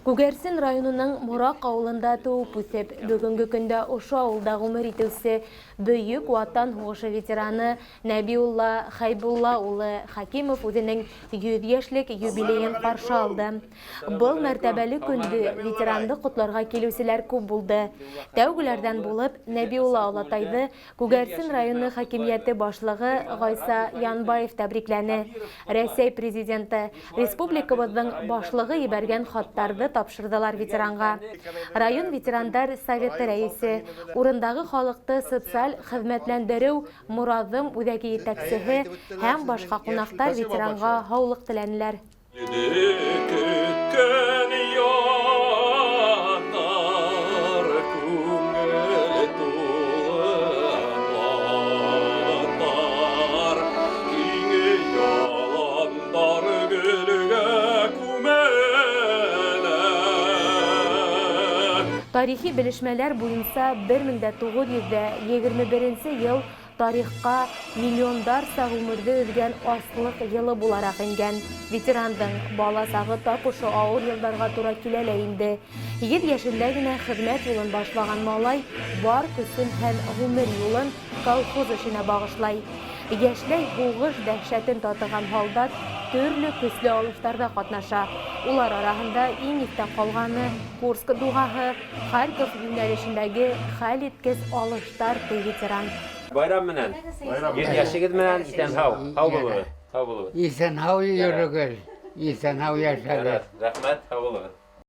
Күгәрсен районының Мораҡ ауылында тыуып үҫеп, бөгөнгө көндә ошо ауылда ғүмер итеүсе Бөйөк Ватан һуғышы ветераны Нәбиулла Хәйбулла улы Хәкимов үҙенең 100 йәшлек юбилейын ҡаршы алды. Был мәртәбәле көндө ветеранды ҡотларға килеүселәр күп булды. Тәүгеләрҙән булып Нәбиулла олатайҙы Күгәрсен районы хакимиәте башлығы Ғайса Янбаев тәбрикләне. Рәсәй Президенты, республикабыҙҙың башлығы ебәргән хаттарҙы тапшырҙылар ветеранға. Район ветерандар советы рәйесе, урындағы халыҡты социаль хеҙмәтләндереү Мораҙым үҙәге етәксеһе һәм башҡа ҡунаҡтар ветеранға һаулыҡ теләнеләр. Көткән янар күңел тулы атлар, Киң яландар гөлгә күмелә. Тарихи белешмәләр буйынса 1921 йыл тарихҡа миллиондарса ғүмерҙе өҙгән аслыҡ йылы булараҡ ингән. Ветерандың бала сағы тап ошо ауыр йылдарға тура килә лә инде. 8 йәшендә генә хеҙмәт юлын башлаған малай бар көсөн һәм ғүмер юлын колхоз эшенә бағышлай. Йәшләй һуғыш дәһшәтен татыған һалдат төрлө көслө алыштарҙа ҡатнаша. Улар араһында иң иҫтә ҡалғаны Курск дуғаһы, Харьков йүнәлешендәге хәл иткес алыштар, ти ветеран. Байрам менән. 100 йәшегеҙ менән иҫән-һау. Һау булығыҙ. Һау булығыҙ. Иҫән-һау йөрөгөҙ, иҫән-һау йәшәгеҙ. Рәхмәт, һау булығыҙ.